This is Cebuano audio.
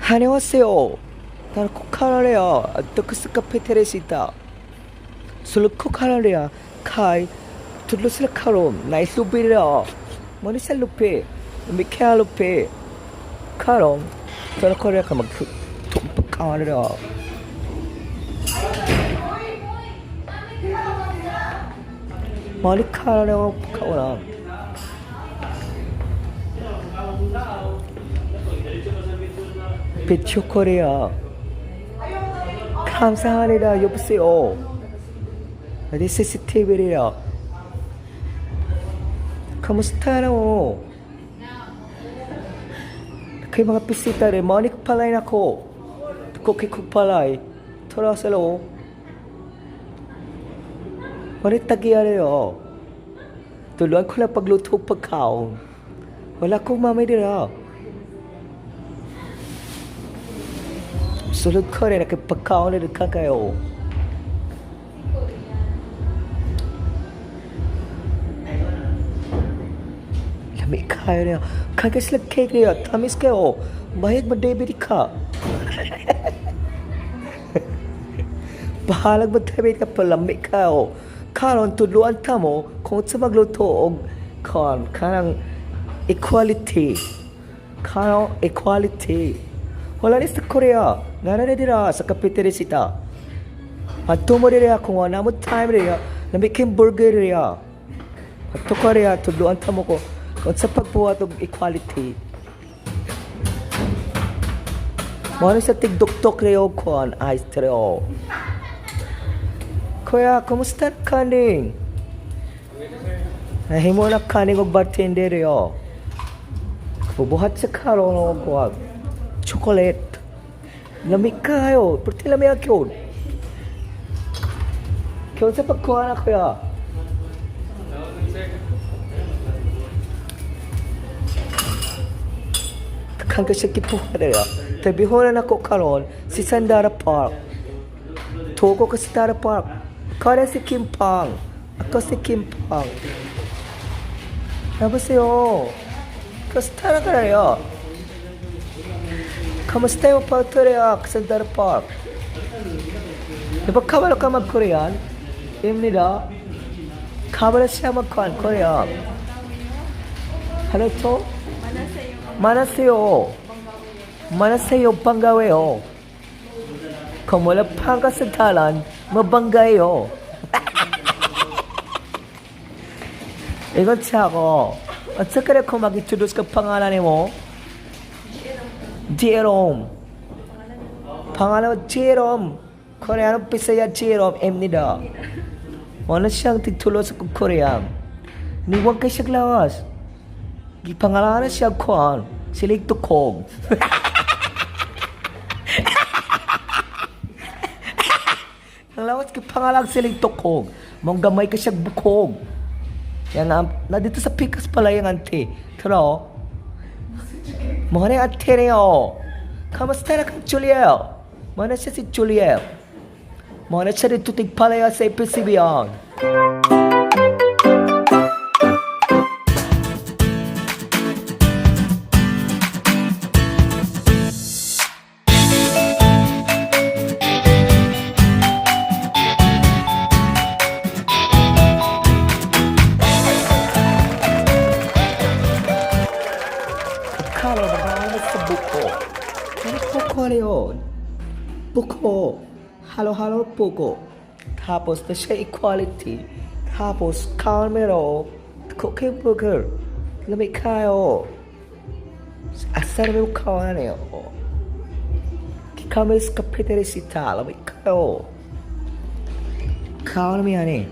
안녕하세요. 나는 코카라레야. 어떻게 카페테레시다. Sulod ko karareya kay tudlo sila karon na isubira. Mo ni sa lupi. Mikha lupi. Karon tolo Korea ka mag pagkawan. Mo ni karareya pagkawan. 비추 코리아 감사합니다. 여보세요. 어디 CCTV래요. Kamusta na mo? Kay mga bisita rin, Monique palay na ko. Cookie cook palay. Tora sila. Monique tagiyareyo. Tuluan ko lang pagluto pagkaon. Wala kong mamay dira. Sulod ko rin, nakipagkaon na rin kayo. Lami kayo niya. Kaya sila cake niya. Tamis kayo. Bayag mo debit ka. Bahalag mo debit ka palami kayo. Karon tudluan ta mo kung sa magluto og kon kanang equality. Karon equality. Wala ni sa Korea. Ngara na dira sa kapiterisita. Ato mo dira kung wala mo time dira. Lami kay burger dira. Ato Korea tudluan ta mo ko kung sa pagbuhat og equality. Mo ni sa tigduktok riyo kon ice treo. Kuya, kumusta kaning? Nahimo na kaning og bartender riyo. Bubuhat sa karon og kuwag. Chocolate. Lami kayo. Perti lami ang cute. Kaya sa pagkuha na kuya. Kang ka siya kipuha na riyo. Tabihon na nako karon si Sandara Park. Tugo ka sa Sandara Park. Kaya si Kim Pang. Ako si Kim Pang. 여보세요. Kamusta na kayo? Kamusta yung pagtuloy sa Sandara Park? Di ba kabalo ka mag-Korean? 입니다. kabalo siya mag-Korean. Korean. Ano to? Manaseo. Manaseo bangaweyo. Kung wala pang kasantalan, mabanggayo. 이건 차고. 어떻게 ko mag-introduce ka pangalan mo? Jerome. Pangalan mo, Jerome. Koreano Bisaya Jerome 입니다. Wala siyang tigtulo sa Korea. Niwag kay siya lawas. Gipangalanan siya kuan. Silig tukog. Ang lawas gipangalan silig tukog. Mong gamay ka siya bukog. Yan ang, na dito sa Pikas pala yung ante. Pero, mga na yung ante niyo. Kamusta na kang Juliel? Mga na siya si Juliel. Mga na siya dito tigpalaya sa APCBN. Kala ba sa buko? Ano buko na yun? Buko. Halo-halo buko. Tapos na siya equality. Tapos camera. Cooking burger. Lamig kayo. Asa na may kawan na yun. Kami sa kapiterisita. Lamig kayo. Kawan na yan eh.